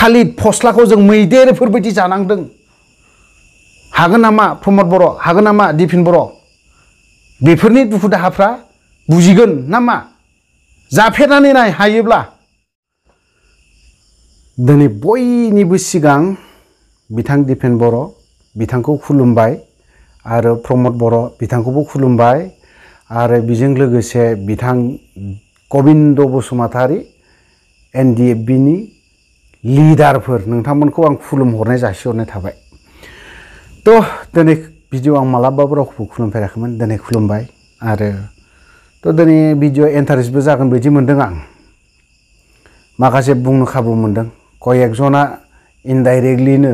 थालिर फस्लाखौ जों मैदेरफोरबायदि जानांदों हागोन नामा प्रमद बर' हागोन नामा दिफिन बर' बेफोरनि दुखु दाहाफ्रा बुजिगोन नामा जाफेरनानै नाय हायोब्ला दिनै बयनिबो सिगां बिथां दिफेन बर' बिथांखौ खुलुमबाय आरो प्रमद बर' बिथांखौबो खुलुमबाय आरो बेजों लोगोसे बिथां गबिन्द बसुमतारी NDFB नि लिडारफोर नोंथांमोनखौ आं खुलुमहरनाय जासिहरनाय थाबाय तो दिनै भिडिअ आं मालाबाबो रावखौबो खुलुमफेराखैमोन दिनै खुलुमबाय आरो तो दिनै भिडिअ इन्टारेस्टबो जागोन बायदि मोनदों आं माखासे बुंनो खाबु मोनदों कयेकजना इनडाइरेक्टलिनो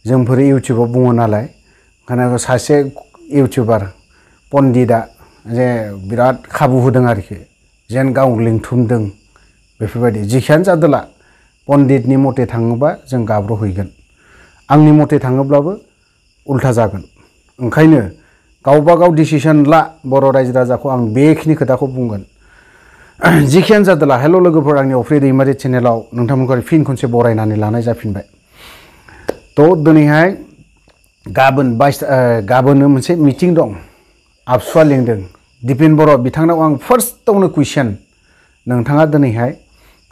जोंफोर इउटिउबाव बुङो नालाय ओंखायनो सासे इउटिउबार पन्डितआ जे बिराद खाबु होदों आरोखि जेन गाव लिंथुमदों बेफोरबायदि जिखियानो जादोला पन्डितनि मथे थाङोबा जों गाब्रहैगोन आंनि मथे थाङोब्लाबो उल्था जागोन ओंखायनो गावबा गाव डिसिसन ला बर' रायजो राजाखौ आं बेखिनि खोथाखौ बुंगोन जिखियानो जादोला हेल' लोगोफोर आंनि अफ्रि दैमारि चेनेलाव नोंथांमोनखौ फिन खनसे बरायनानै लानाय जाफिनबाय तो दिनैहाय गाबोन मोनसे मिटिं दं आबसुआ लिंदों दिपेन बर' बिथांनाव आं फार्स्टआवनो कुइसन नोंथाङा दिनैहाय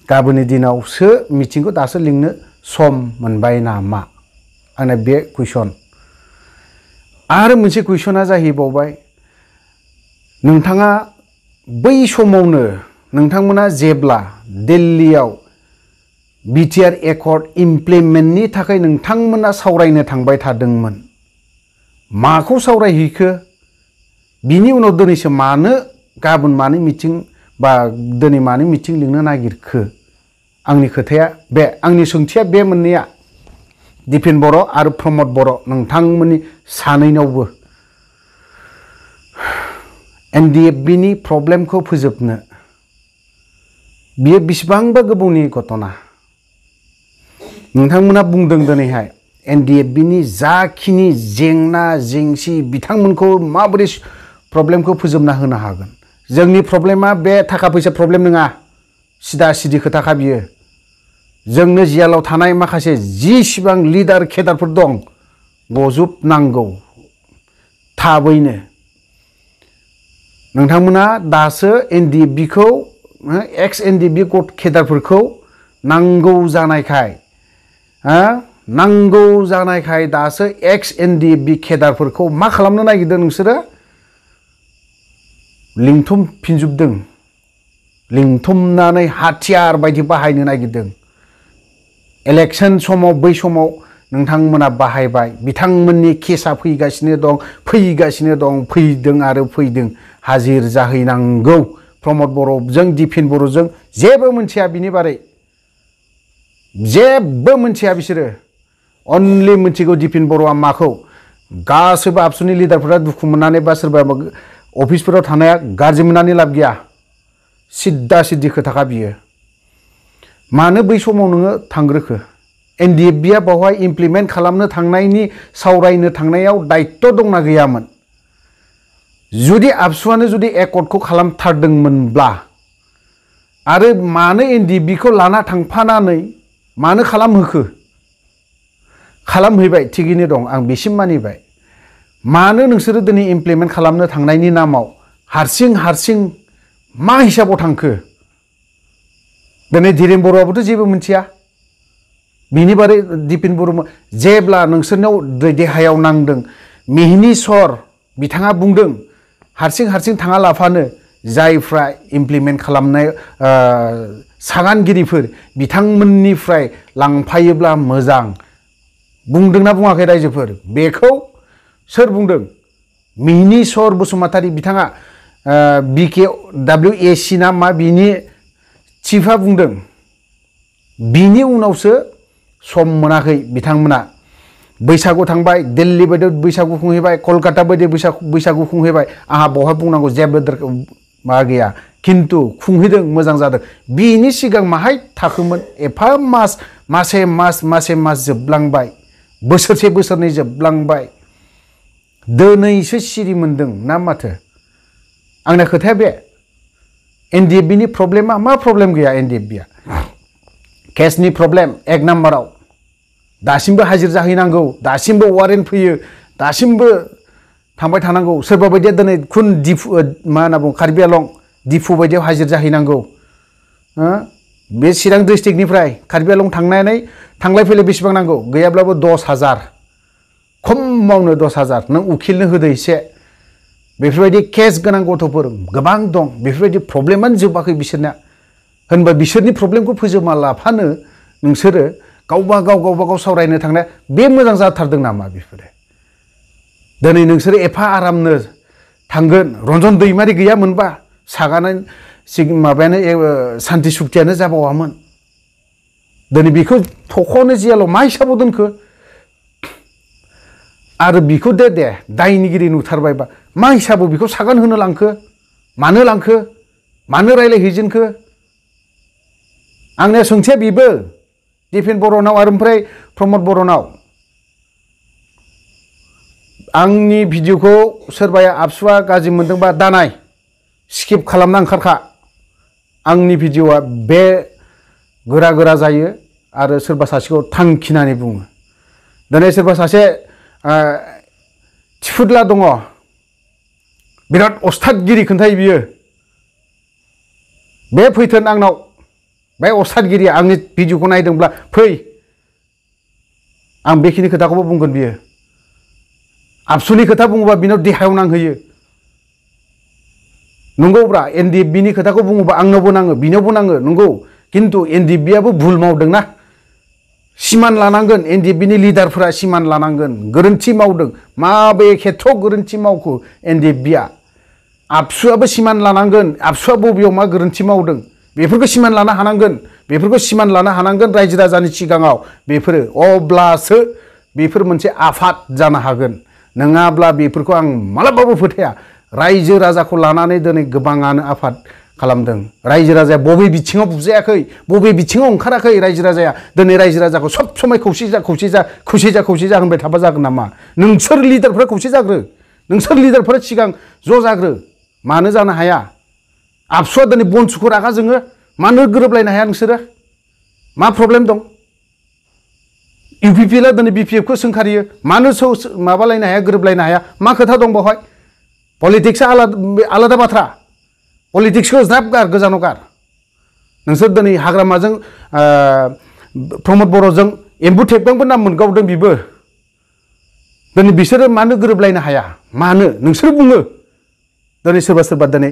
गाबोननि दिनावसो मिटिंखौ दासो लिंनो सम मोनबाय नामा आंना बे कुइसन आरो मोनसे कुइसना जाहैबावबाय नोंथाङा बै समावनो नोंथांमोना जेब्ला दिल्लीयाव बिटिआर एकर्ड इमप्लिमेन्टनि थाखाय नोंथांमोना सावरायनो थांबाय थादोंमोन माखौ सावरायहैखो बिनि उनाव दिनैसो मानो गाबोन मानो मिटिं बा दिनै मानो मिटिं लिंनो नागिरखो आंनि खोथाया बे आंनि सोंथिया बे मोननैया दिपेन बर' आरो प्रमद बर' नोंथांमोननि सानैनावबो NDFB नि प्रब्लेमखौ फोजोबनो बियो बेसेबांबा गोबावनि घटना नोंथांमोना बुंदों दिनैहाय NDFB नि जाखिनि जेंना जेंसि बिथांमोनखौ माबोरै प्रब्लेमखौ फोजोबना होनो हागोन जोंनि प्रब्लेमा बे थाखा फैसा प्रब्लेम नङा सिदा सिदि खोथाखा बियो जोंनो जियालाव थानाय माखासे जिसिबां लिडार केडारफोर दं गजोबनांगौ थाबैनो नोंथांमोना दासो NDFB खौ एक्स NDFB केडारफोरखौ नांगौ जानायखाय दासो एक्स NDFB केडारफोरखौ मा खालामनो नागिरदों नोंसोरो लिंथुमफिनजोबदों लिंथुमनानै हाथियार बायदि बाहायनो नागिरदों इलेक्शन समाव बै समाव नोंथांमोना बाहायबाय बिथांमोननि केसा फैगासिनो दं फैदों आरो फैदों हाजिर जाहैनांगौ प्रमद बर'जों दिपेन बर'जों जेबो मोनथिया बिनि बारै जेबो मोनथिया बिसोरो अनलि मोनथिगौ दिपेन बर'आ माखौ गासैबो आबसुनि लिडारफोरा दुखु मोननानै बा सोरबा अफिसफोराव थानाया गाज्रि मोननानै लाब गैया सिद्दा सिद्दि खोथाखा बियो मानो बै समाव नोङो थांग्रोखो NDFB आ बावहाय इमप्लिमेन्ट खालामनो थांनायनि सावरायनो थांनायाव दायित्व दंना गैयामोन जुदि आबसुआनो जुदि एकर्डखौ खालामथारदोंमोनब्ला आरो मानो NDFB खौ लाना थांफानानै मानो खालामहैबाय थिगैनो दं आं बेसिम मानिबाय मानो नोंसोरो दिनै इमप्लिमेन्ट खालामनो थांनायनि नामाव हारसिं मा हिसाबाव थांखो दिनै धीरेन बर'आबोथ' जेबो मोनथिया बिनि बारै दिपेन बर' जेब्ला नोंसोरनाव देहायाव नांदों मिहिनीश्वर बिथाङा बुंदों हारसिं थाङा लाफानो जायफ्रा इमप्लिमेन्ट खालामनाय सागानगिरिफोर बिथांमोननिफ्राय लांफायोब्ला मोजां बुंदोंना बुङाखै रायजोफोर बेखौ सोर बुंदों मिहिनीश्वर बसुमतारी बिथाङा BKWAC ना मा बिनि चिफआ बुंदों बिनि उनावसो सम मोनाखै बिथांमोना बैसागु थांबाय दिल्ली बायदि बैसागु खुंहैबाय कलकाता बायदि बैसागु खुंहैबाय आंहा बावहाय बुंनांगौ जेबो मा गैया खिन्थु खुंहैदों मोजां जादों बिनि सिगां माहाय थाखोमोन एफा मासे मास जोबलांबाय बोसोरनै जोबलांबाय दिनैसो सिरि मोनदों ना माथो आंना खोथाया बे NDFB नि प्रब्लेमा मा प्रब्लेम गैया NDFB आ केसनि प्रब्लेम एक नाम्बाराव दासिमबो हाजिर जाहैनांगौ दासिमबो वारेन्ट फैयो दासिमबो थांबाय थानांगौ सोरबा बायदिया दिनै खुन दिफु मा होनना बुङो कार्बि आलं दिफु बायदियाव हाजिर जाहैनांगौ बे चिरां डिस्ट्रिक्टनिफ्राय कार्बि आलं थांलाय फैलाय बेसेबां नांगौ गैयाब्लाबो 10,000 खमावनो 10,000 नों उखिलनो होदो एसे बेफोरबायदि केस गोनां गथ'फोर गोबां दं बेफोरबायदि प्रब्लेमानो जोबाखै बिसोरना होनबा बिसोरनि प्रब्लेमखौ फोजोबना लाफानो नोंसोरो गावबा गाव सावरायनो थांनाया बे मोजां जाथारदों नामा बेफोरो दिनै नोंसोरो एफा आरामनो थांगोन रन्जन दैमारि गैयामोनबा सागानाय माबायानो सान्ति सुक्तियानो जाबावामोन दिनै बेखौ थख'नो जियाल' मा हिसाबाव दोनखो आरो बिखौ दे दायनिगिरि नुथारबायबा मा हिसाबाव बिखौ सागान होनो लांखो मानो रायलायहैजेनखो आंनिया सोंथिया बेबो दिपेन बर'नाव आरो ओमफ्राय प्रमद बर'नाव आंनि भिडिअखौ सोरबाया आबसुआ गाज्रि मोनदोंबा दानाय स्किप खालामना ओंखारखा आंनि भिडिअआ बे गोरा जायो आरो सोरबा सासेखौ थांखिनानै बुङो दिनै सोरबा सासे थिफुदला दङ बिराद अस्थादगिरि खोन्थायो बियो बे फैथोन आंनाव बे अस्थादगिरिया आंनि भिडिअखौ नायदोंब्ला फै आं बेखिनि खोथाखौबो बुंगोन बियो आबसुनि खोथा बुङोबा बिनाव देहायाव नांहोयो नंगौब्रा एनडिएफबि नि खोथाखौ बुङोबा आंनावबो नाङो बिनावबो नाङो नंगौ किन्तु एनडिएफबि आबो भुल मावदोंना सिमान लानांगोन एनडिएफबि नि लिडारफोरा सिमान लानांगोन गोरोन्थि मावदों माबे खेथ्रआव गोरोन्थि मावखो एनडिएफबिआ आबसुआबो सिमान लानांगोन आबसुआ बबेयाव मा गोरोन्थि मावदों बेफोरखौ सिमान लानो हानांगोन रायजो राजानि सिगाङाव बेफोरो अब्लासो बेफोर मोनसे आफाद जानो हागोन नङाब्ला बेफोरखौ आं मालाबाबो फोथाया रायजो राजाखौ लानानै दिनै गोबाङानो आफाद खालामदों रायजो राजाया बबे बिथिङाव बुजायाखै बबे बिथिङाव ओंखाराखै रायजो राजाया दिनै रायजो राजाखौ सब समाय खौसे जा होनबाय थाबा जागोन नामा नोंसोर लिडारफोरा खौसे जाग्रो नोंसोर लिडारफोरा सिगां ज' जाग्रो मानो जानो हाया आबसुआ दिनै बनसुखौ रागा जोङो मानो गोरोबलायनो हाया नोंसोरो मा प्रब्लेम दं इउपिपिएलआ दिनै बिपिएफखौ सोंखारियो मानो माबालायनो हाया गोरोबलायनो हाया मा खोथा दं बेवहाय पलिटिक्सआ आलादा बाथ्रा पलिटिक्सखौ ज्राब गार गोजानाव गार नोंसोर दिनै हाग्रामाजों प्रमद बर'जों एम्बु थेबगांबो नाम मोनगावदों बिबो दिनै बिसोरो मानो गोरोबलायनो हाया मानो नोंसोर बुङो दिनै सोरबा दिनै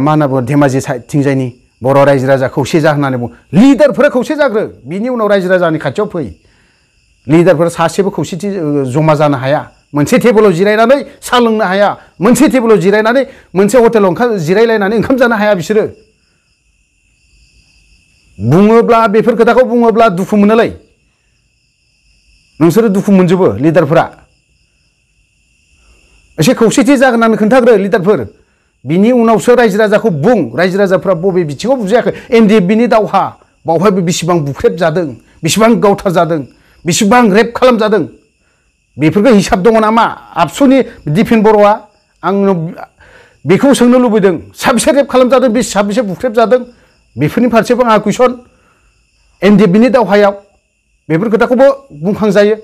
मा होनना बुङो धेमाजि साइडथिंजायनि बर' रायजो राजा खौसे जा होननानै बुङो लिडारफोरा खौसे जाग्रो बिनि उनाव रायजो राजानि खाथियाव फै लिडारफोरा सासेबो खौसेथि जमा जानो हाया मोनसे टेबोलाव जिरायनानै साहा लोंनो हाया मोनसे टेबोलाव जिरायनानै मोनसे हटेलाव जिरायलायनानै ओंखाम जानो हाया बिसोरो बुङोब्ला बेफोर खोथाखौ बुङोब्ला दुखु मोनोलै नोंसोरो दुखु मोनजोबो लिडारफोरा एसे खौसेथि जागोन होननानै खोन्थाग्रो लिडारफोर बिनि उनावसो रायजो राजाखौ बुं रायजो राजाफ्रा बबे बिथिङाव बुजायाखै एनडिएफबिनि दावहा बावहायबो बेसेबां बुख्रेब जादों बेसेबां गावथार जादों बेसेबां रेप खालामजादों बेफोरखौ हिसाब दङ नामा आबसुनि दिपेन बर'आ आंनो बेखौ सोंनो लुबैदों साबेसे रेप खालामजादों बे साबेसे बुख्रेब जादों बेफोरनि फारसेबो आंहा कुइसन एनडिएफबिनि दावहायाव बेफोर खोथाखौबो बुंखांजायो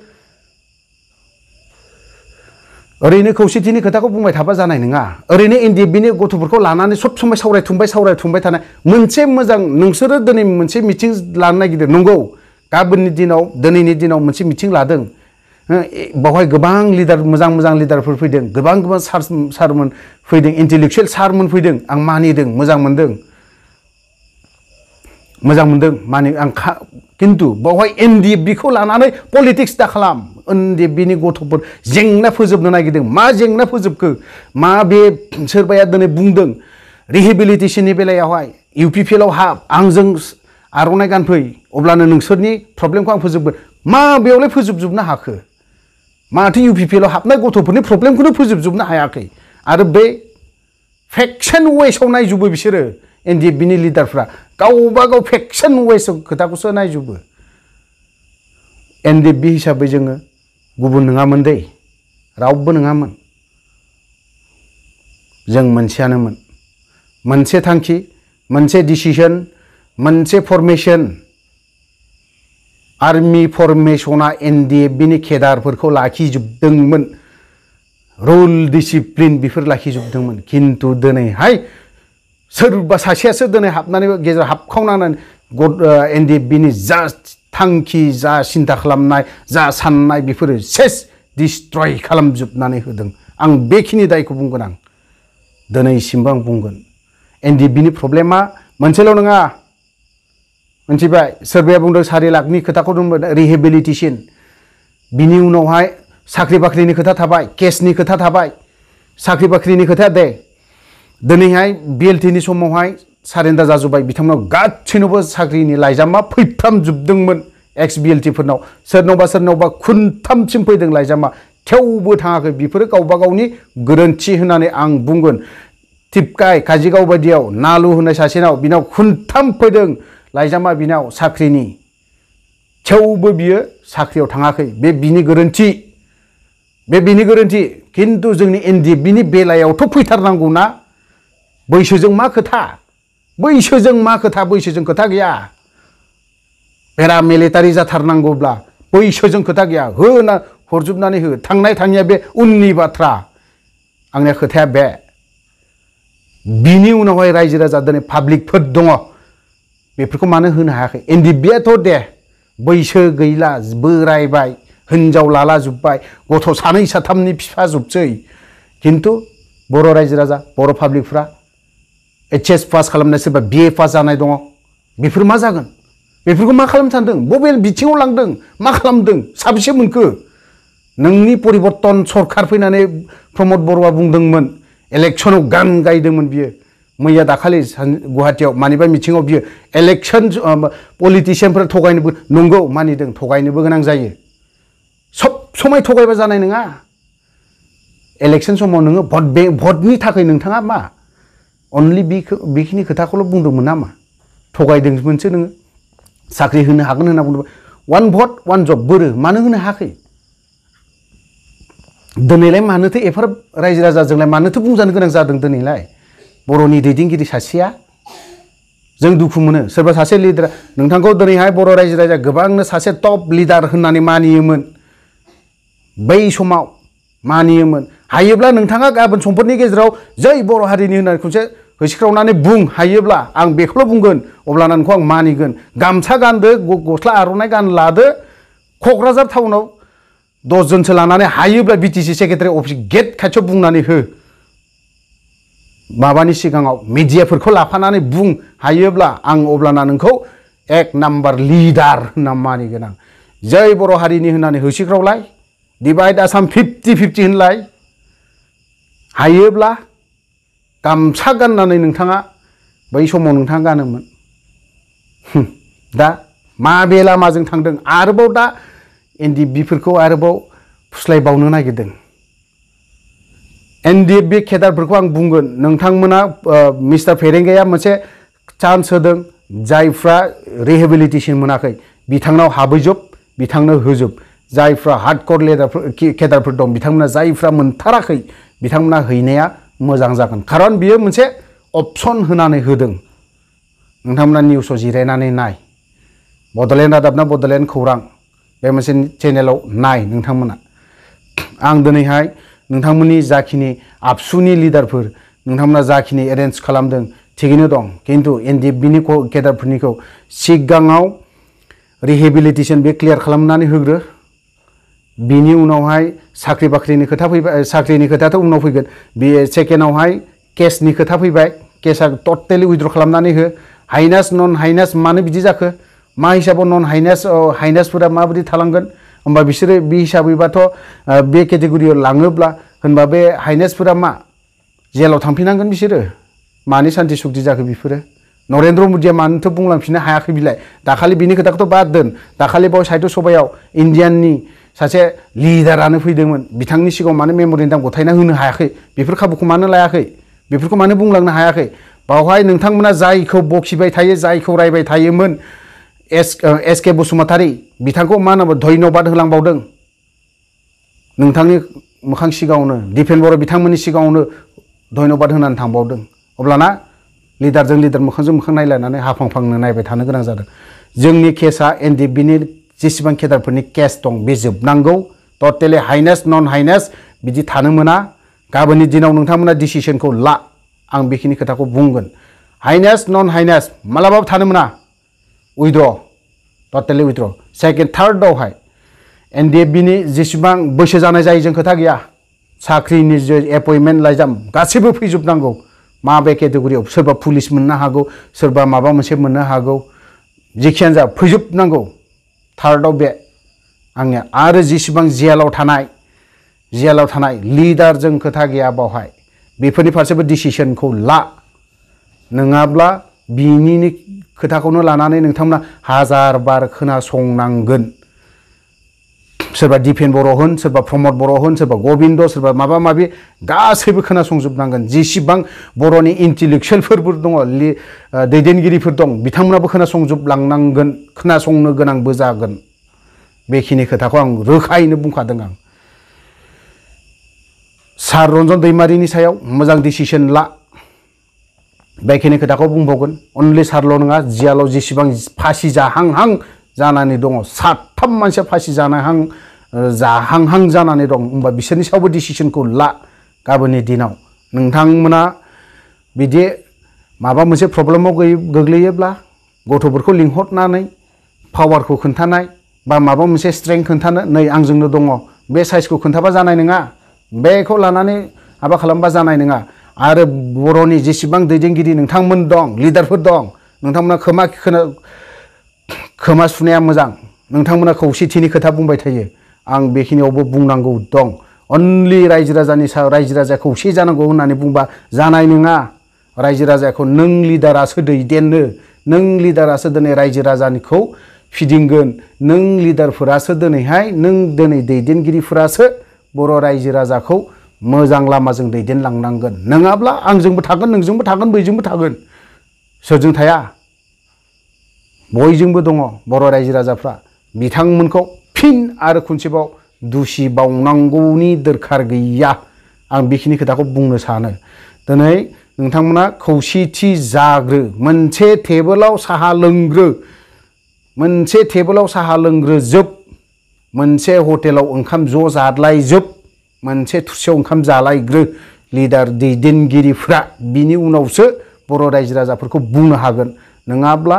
ओरैनो खौसेथिनि खोथाखौ बुंबाय थाबा जानाय नङा ओरैनो एनडिएफबिनि गथ'फोरखौ लानानै सब समाय सावरायथुमबाय थानाय मोनसे मोजां नोंसोरो दिनै मोनसे मिटिं लानो नागिरदों नंगौ गाबोननि दिनाव दिनैनि दिनाव मोनसे मिटिं लादों बावहाय गोबां लिडार मोजां लिडारफोर फैदों गोबां सारमोन फैदों इन्टेलेक्सुवेल सारमोन फैदों आं मानिदों मोजां मोनदों आं किन्तु बावहाय एनडिएफबिखौ लानानै पलिटिक्स दा खालाम एनडिएफबिनि गथ'फोर जेंना फोजोबनो नागिरदों मा जेंना फोजोबखो मा बे सोरबाया दिनै बुंदों रिहेबिलिटेसननि बेलायावहाय इउपिपिएलआव हाब आंजों आर'नाइ गानफै अब्लानो नोंसोरनि प्रब्लेमखौ आं फोजोबगोन मा बेयावलाय फोजोबजोबनो हाखो माथो इउपिपिएलआव हाबनाय गथ'फोरनि प्रब्लेमखौनो फोजोबजोबनो हायाखै आरो बे फेक्सन वेसआव नायजोबो बिसोरो एनडिएफबिनि लिडारफ्रा गावबा गाव फेक्सन वेसआव खोथाखौसो नायजोबो एनडिएफबि हिसाबै जोङो गुबुन नङामोन दै रावबो नङामोन जों मोनसेयानोमोन मोनसे थांखि मोनसे डिसिजन मोनसे फरमेशन आर्मी फर्मेशना एनडिएफबिनि केडारफोरखौ लाखिजोबदोंमोन रुल डिसिप्लिन बेफोर लाखिजोबदोंमोन खिन्थु दिनैहाय सोरबा सासेयासो दिनै हाबनानै गेजेराव हाबखावनानै एनडिएफबिनि जा थांखि जा सिन्था खालामनाय जा साननाय बेफोरो सेस डिस्ट्रय खालामजोबनानै होदों आं बेखिनि दायखौ बुंगोन आं दिनैसिमबो आं बुंगोन एनडिएफबिनि प्रब्लेमा मोनसेल' नङा मोनथिबाय सोरबाया बुंदों 4 लाखनि खोथाखौ बुंदों रिहेबिलिटेसन बिनि उनावहाय साख्रि बाख्रिनि खोथा थाबाय केसनि खोथा थाबाय साख्रि बाख्रिनि खोथा दे दिनैहाय बिएलटिनि समावहाय सारेन्डार जाजोब्बाय बिथांमोनाव गासैनोबो साख्रिनि लाइजामा फैफ्रामजोबदोंमोन एक्स बिएलटिफोरनाव सोरनावबा खुनथामसिम फैदों लाइजामा थेवबो थाङाखै बेफोरो गावबा गावनि गोरोन्थि होननानै आं बुंगोन टिपकाय काजिगाव बायदियाव नालु होननाय सासेनाव बिनाव खुनथाम फैदों लाइजामा बिनाव साख्रिनि थेवबो बियो साख्रियाव थाङाखै बे बिनि गोरोन्थि खिन्थु जोंनि एनडिएफबिनि बेलायावथ' फैथारनांगौ ना बैसोजों मा खोथा बैसोजों खोथा गैया पेरामिलिटारि जाथारनांगौब्ला बैसोजों खोथा गैया होना हरजोबनानै हो थांनाय थाङिया बे उननि बाथ्रा आंनिया खोथाया बे बिनि उनावहाय रायजो राजा दिनै पाब्लिकफोर दङ बेफोरखौ मानो होनो हायाखै एनडिएफबियाथ' दे बैसो गैला बोरायबाय हिनजाव लाला जोब्बाय गथ' 2 3नि बिफा जोबसै खिन्थु बर' रायजो राजा बर' पाब्लिकफ्रा एचएस पास खालामनाय सोरबा बिए पास जानाय दङ बेफोर मा जागोन बेफोरखौ मा खालामनो सानदों बबे बिथिङाव लांदों मा खालामदों साबेसे मोनखो नोंनि परिबर्तन सरखार फैनानै प्रमद बर'आ बुंदोंमोन इलेक्सनाव गान गायदोंमोन बियो मैया दाखालि गुवाहाटीयाव मानिबा मिथिङाव बियो इलेक्शन पलिटिशियानफोरा थगायनोबो नंगौ मानिदों थगायनोबो गोनां जायो सब समय थगायबा जानाय नङा इलेक्शन समाव नोङो भटनि थाखाय नोंथाङा मा अनलि बेखिनि खोथाखौल' बुंदोंमोन नामा थगायदोंमोनसो नोङो साख्रि होनो हागोन होनना बुंदों 1 भट 1 जब बोरो मानो होनो हायाखै दिनैलाय मानोथो एफार रायजो राजाजोंलाय मानोथो बुंजानो गोनां जादों दिनैलाय बर'नि दैदेनगिरि सासेया जों दुखु मोनो सोरबा सासे लिडार नोंथांखौ दिनैहाय बर' रायजो राजा गोबांनो सासे टप लिडार होननानै मानियोमोन बै समाव मानियोमोन हायोब्ला नोंथाङा गाबोन समफोरनि गेजेराव जै बर' हारिनि होननानै खनसे होसिख्रावनानै बुं हायोब्ला आं बेखौल' बुंगोन अब्लाना नोंखौ आं मानिगोन गामसा गानदो गस्ला आर'नाइ गान लादो क'क्राझार टाउनाव 10 जनसो लानानै हायोब्ला बिटिसि सेक्रेटारि अफिस गेट खाथियाव बुंनानै हो माबानि सिगाङाव मिडियाफोरखौ लाफानानै बुं हायोब्ला आं अब्लाना नोंखौ 1 नाम्बार लिडार होनना मानिगोन आं जै बर' हारिनि होननानै होसिख्रावलाय डिभाइड आसाम 50-50 होनलाय हायोब्ला गामसा गाननानै नोंथाङा बै समाव नोंथाङा गानोमोन दा माबे लामाजों थांदों आरोबाव दा एनडिएफबिफोरखौ आरोबाव फुस्लायबावनो नागिरदों एनडिएफबि केडारफोरखौ आं बुंगोन नोंथांमोना मिस्टार फेरेंगाया मोनसे चान्स होदों जायफ्रा रिहेबिलिटेसन मोनाखै बिथांनाव हाबैजोब बिथांनो होजोब जायफ्रा हार्डकर केडारफोर दं बिथांमोना जायफ्रा मोनथाराखै बिथांमोना हैनाया मोजां जागोन खारन बियो मोनसे अपसन होनानै होदों नोंथांमोना निउसाव जिरायनानै नाय बड'लेण्ड रादाब ना बड'लेण्ड खौरां बे मोनसे चेनेलाव नाय नोंथांमोना आं दिनैहाय नोंथांमोननि जाखिनि आबसुनि लिडारफोर नोंथांमोना जाखिनि एरेन्ज खालामदों थिगैनो दं खिन्थु एनडिएफबिनि केडारफोरनिखौ सिगाङाव रिहेबिलिटेसन बे क्लियार खालामनानै होग्रो बिनि उनावहाय साख्रि बाख्रिनि खोथा फैबाय साख्रिनि खोथायाथ' उनाव फैगोन बे सेकेन्डआवहाय केसनि खोथा फैबाय केसा टटेलि उइथड्र खालामनानै हो हाइनास नन हाइनास मानो बिदि जाखो मा हिसाबाव नन हाइनासफोरा माबायदि थालांगोन होमबा बिसोरो बे हिसाबैबाथ' बे केटेगरियाव लाङोब्ला होनबा बे हाइनेसफोरा मा जेलाव थांफिननांगोन बिसोरो मानि सान्ति सुक्ति जाखो बेफोरो नरेन्द्र मदिया मानोथो बुंलांफिननो हायाखै बिलाय दाखालि बिनि खोथाखौथ' बाद दोन दाखालि बाव साहित्य सभायाव इन्डियाननि सासे लिडारानो फैदोंमोन बिथांनि सिगाङाव मानो मेम'रेन्डाम गथायना होनो हायाखै बेफोर खाबुखौ मानो लायाखै बेफोरखौ मानो बुंलांनो हायाखै बावहाय नोंथांमोना जायखौ बखिबाय थायो जायखौ रायबाय थायोमोन एस के बसुमतारी बिथांखौ मा होनो धन्यबाद होलांबावदों नोंथांनि मोखां सिगाङावनो दिपेन बर' बिथांमोननि सिगाङावनो धन्यबाद होनानै थांबावदों अब्लाना लिडारजों लिडार मोखांजों मोखां नायलायनानै हाफांफांनो नायबाय थानो गोनां जादों जोंनि केसा एनडिएफबिनि जेसेबां केडारफोरनि केस दं बे जोबनांगौ टटेलि हाइनेस नन हाइनेस बिदि थानो मोना गाबोननि दिनाव नोंथांमोना डिसिजनखौ ला आं बेखिनि खोथाखौ बुंगोन हाइनेस नन हाइनेस मालाबाबो थानो मोना उइद्र टटेलि उइद्र सेकेन्ड थार्डआवहाय एनडिएफबिनि जेसेबां बैसो जानाय जायो जों खोथा गैया साख्रिनि जे एपइन्टमेन्ट लाइजाम गासैबो फैजोबनांगौ माबे केटेगरियाव सोरबा पुलिस मोननो हागौ सोरबा माबा मोनसे मोननो हागौ जेखियानो जा फैजोबनांगौ थार्डआव बे आंनिया आरो जेसेबां जेलाव थानाय लिडारजों खोथा गैया बावहाय बेफोरनि फारसेबो डिसिजनखौ ला नङाब्ला बिनि खोथाखौनो लानानै नोंथांमोना हाजार बार खोनासंनांगोन सोरबा दिपेन बर' होन सोरबा प्रमद बर' होन सोरबा गबिन्द सोरबा माबा माबि गासैबो खोनासंजोबनांगोन जेसेबां बर'नि इन्टेलेक्सुवेलफोरबो दङ दैदेनगिरिफोर दं बिथांमोनाबो खोनासंजोबलांनांगोन खोनासंनो गोनांबो जागोन बेखिनि खोथाखौ आं रोखायैनो बुंखादों आं सार रन्जन दैमारिनि सायाव मोजां डिसिसन ला बेखिनि खोथाखौ बुंबावगोन अनलि सारल' नङा जियालाव जेसेबां फासि जाहांहां जानानै दङ साथाम मानसिया फासि जाहांहां जानानै दं होमबा बिसोरनि सायावबो डिसिसनखौ ला गाबोननि दिनाव नोंथांमोना बिदि माबा मोनसे प्रब्लेमाव गोग्लैयोब्ला गथ'फोरखौ लिंहरनानै पावारखौ खोन्थानाय बा माबा मोनसे स्ट्रेंथ खोन्थानो नै आंजोंनो दङ बे साइजखौ खोन्थाबा जानाय नङा बेखौ लानानै माबा खालामबा जानाय नङा आरो बर'नि जेसेबां दैदेनगिरि नोंथांमोन दं लिडारफोर दं नोंथांमोना खोमा सुनाया मोजां नोंथांमोना खौसेथिनि खोथा बुंबाय थायो आं बेखिनियावबो बुंनांगौ दं अनलि रायजो राजानि सायाव रायजो राजाया खौसे जानांगौ होननानै बुंबा जानाय नङा रायजो राजाखौ नों लिडारासो दैदेननो नों लिडारासो दिनै रायजो राजानिखौ फिदिंगोन नों लिडारफोरासो दिनैहाय नों दिनै दैदेनगिरिफोरासो बर' रायजो राजाखौ मोजां लामाजों दैदेनलांनांगोन नङाब्ला आंजोंबो थागोन नोंजोंबो थागोन बैजोंबो थागोन सोरजों थाया बयजोंबो दङ बर' रायजो राजाफ्रा बिथांमोनखौ फिन आरो खनसेबाव दुसि बावनांगौनि दरखार गैया आं बेखिनि खोथाखौ बुंनो सानो दिनै नोंथांमोना खौसेथि जाग्रो मोनसे टेबोलाव साहा लोंग्रोजोब मोनसे हटेलाव ओंखाम ज' जाद्लायजोब मोनसे थुरसियाव ओंखाम जालायग्रो लिडार दैदेनगिरिफ्रा बिनि उनावसो बर' रायजो राजाफोरखौ बुंनो हागोन नङाब्ला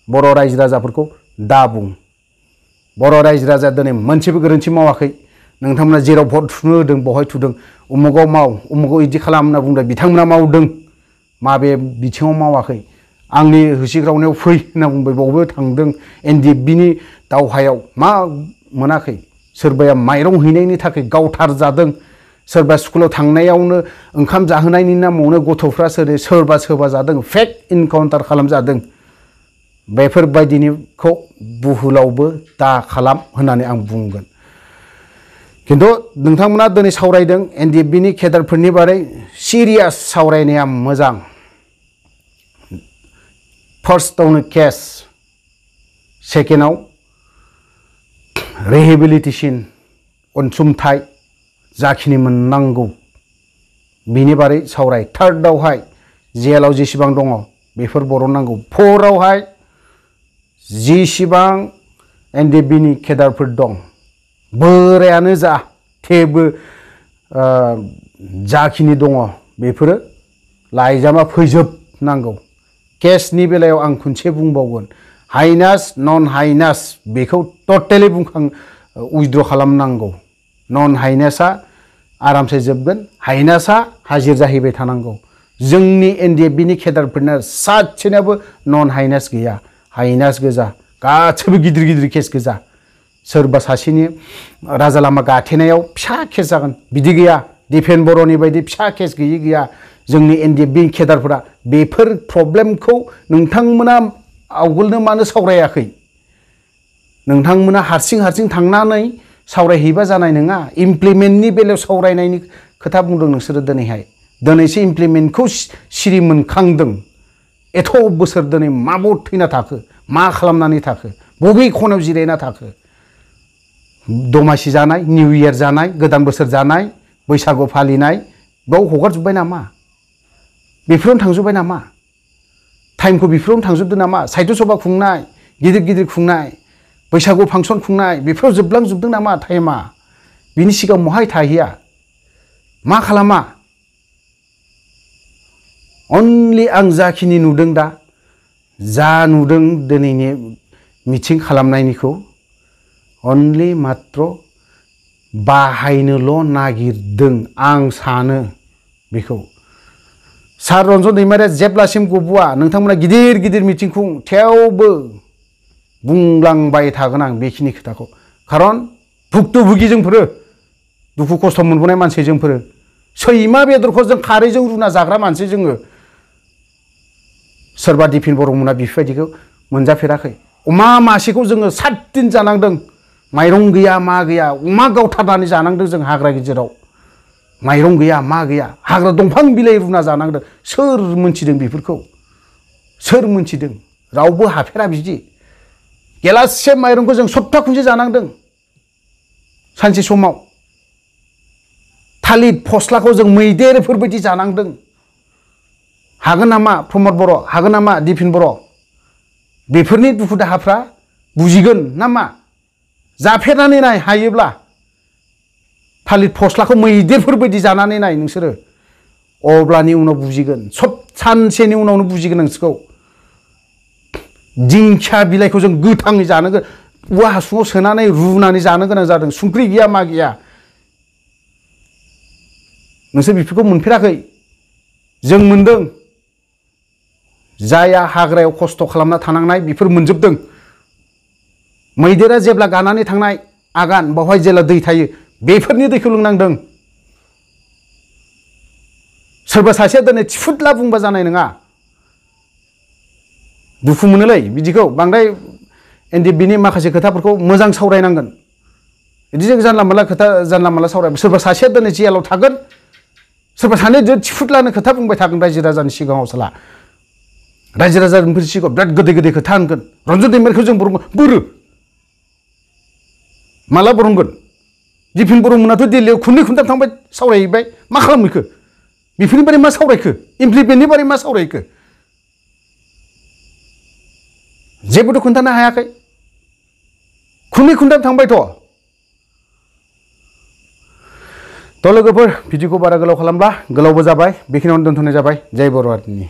बर' रायजो राजाफोरखौ दा बुं बर' रायजो राजाया दिनै मोनसेबो गोरोन्थि मावाखै नोंथांमोना जेराव भट थुनो होदों बहाय थुदों उमुगाव माव उमुगाव इदि खालाम होनना बुंदों बिथांमोना मावदों माबे बिथिङाव मावाखै आंनि होसिग्रावनायाव फै होनना बुंबाय बावबो थांदों एनडिएफबिनि दावहायाव मा मोनाखै सोरबाया माइरं हैनायनि थाखाय गावथार जादों सोरबा स्कुलाव थांनायावनो ओंखाम जाहोनायनि नामावनो गथ'फ्रा सोरबा जादों फेक इनकाउन्टार खालामजादों बेफोरबायदिनिखौ बुहुलावबो दा खालाम होननानै आं बुंगोन खिन्थु नोंथांमोना दिनै सावरायदों एनडिएफबिनि केडारफोरनि बारै सिरियास सावरायनाया मोजां फार्स्टआवनो केस सेकेन्डआव रिहेबिलिटेसन अनसुंथाइ जाखिनि मोननांगौ बिनि बारै सावराय थार्डआवहाय जेलाव जेसेबां दङ बेफोर बरननांगौ फोरावहाय जेसेबां एनडिएफबिनि केडारफोर दं बोरायानो जा थेबो जाखिनि दङ बेफोरो लाइजामा फैजोबनांगौ केसनि बेलायाव आं खनसे बुंबावगोन हाइनास नन हाइनास बेखौ टटेलि उइद्र खालामनांगौ नन हाइनासआ आरामसे जोबगोन हाइनासआ हाजिर जाहैबाय थानांगौ जोंनि एनडिएफबिनि केडारफोरना सासेनाबो नन हाइनास गैया हाइनास गोजा गासैबो गिदिर गिदिर केस गोजा सोरबा सासेनि राजा लामा गाथेनायाव फिसा केस जागोन बिदि गैया दिपेन बर'नि बायदि फिसा केस गैया जोंनि एनडिएफबि केडारफोरा बेफोर प्रब्लेमखौ नोंथांमोना आवगोलनो मानो सावरायाखै नोंथांमोना हारसिं थांनानै सावरायहैबा जानाय नङा इमप्लिमेन्टनि बेलायाव सावरायनायनि खोथा बुंदों नोंसोरो दिनैसो इमप्लिमेन्टखौ सिरि मोनखांदों एथ' बोसोर दिनै माबाव थैना थाखो मा खालामनानै थाखो बबे खनायाव जिरायना थाखो दमासि जानाय निउ इयार जानाय गोदान बोसोर जानाय बैसागु फालिनाय बेयाव हगारजोब्बाय नामा बेफोरावनो थांजोब्बाय नामा टाइमखौ बेफोरावनो थांजोबदों नामा साहित्य सभा खुंनाय गिदिर खुंनाय बैसागु फांसन खुंनाय बेफोराव जोबलांजोबदों नामा टाइमा बिनि सिगां महाय थाहैया मा खालामा अनलि आं जाखिनि नुदों दा जा नुदों दिनैनि मिटिं खालामनायनिखौ अनलि मात्र बाहायनोल' नागिरदों आं सानो बेखौ सार रन्जन दैमारिया जेब्लासिम गब'आ नोंथांमोना गिदिर गिदिर मिटिं खुं थेवबो बुंलांबाय थागोन आं बेखिनि खोथाखौ खारन भुक्तभुगि जोंफोरो दुखु खस्थ' मोनबोनाय मानसि जोंफोरो सैमा बेदरखौ जों खारैजों रुना जाग्रा मानसि जोङो सोरबा दिफिन बर'मोना बेफोरबायदिखौ मोनजाफेराखै अमा मासेखौ जोङो 7 दिन जानांदों माइरं गैया मा गैया अमा गावथारनानै जानांदों जों हाग्रा गेजेराव माइरं गैया मा गैया हाग्रा दंफां बिलाइ रुना जानांदों सोर मोनथिदों बेफोरखौ सोर मोनथिदों रावबो हाफेरा बिदि गेलाससे माइरंखौ जों सप्ता खनसे जानांदों सानसे समाव थालिर फस्लाखौ जों मैदेरफोरबायदि जानांदों हागोन नामा प्रमद बर' हागोन नामा दिफिन बर' बेफोरनि दुखु दाहाफ्रा बुजिगोन नामा जाफेरनानै नाय हायोब्ला थालिर फस्लाखौ मैदेरफोरबायदि जानानै नाय नोंसोरो अब्लानि उनाव बुजिगोन सब सानसेनि उनावनो बुजिगोन नोंसोरखौ दिंखिया बिलाइखौ जों गोथाङै जानो औवा हासुङाव सोनानै रुनानै जानो गोनां जादों संख्रि गैया मा गैया नोंसोर बेफोरखौ मोनफेराखै जों मोनदों जाया हाग्रायाव खस्थ' खालामना थानांनाय बेफोर मोनजोबदों मैदेरा जेब्ला गानानै थांनाय आगान बावहाय जेब्ला दै थायो बेफोरनि दैखौ लोंनांदों सोरबा सासेया दिनै थिफुदला बुंबा जानाय नङा दुखु मोनोलै बिदिखौ बांद्राय बिनि माखासे खोथाफोरखौ मोजां सावरायनांगोन बिदिजों जानला मोनला खोथा जानला मोनला सावराय सोरबा सासेया दिनै जेलाव थागोन सोरबा सानै थिफुदलानो खोथा बुंबाय थागोन रायजो राजानि सिगाङाव साला रायजो राजाफोरनि सिगाङाव बिराद गोदै गोदै खोथा होनगोन रन्जन दैमारिखौ जों बोरो माला बरनगोन दिफिन बर'मोनाथ' दिल्लीयाव खुननै खुनथाम थांबाय सावरायहैबाय मा खालामहैखो बेफोरनि बारै मा सावरायखो इमप्लिमेन्टनि बारै मा सावरायखो जेबोथ' खोन्थानो हायाखै खुननै खुनथाम थांबायथ' लोगोफोर भिडिअखौ बारा गोलाव खालामला गोलावबो जाबाय बेखिनियावनो दोनथ'नाय जाबाय जय बर' हारिनि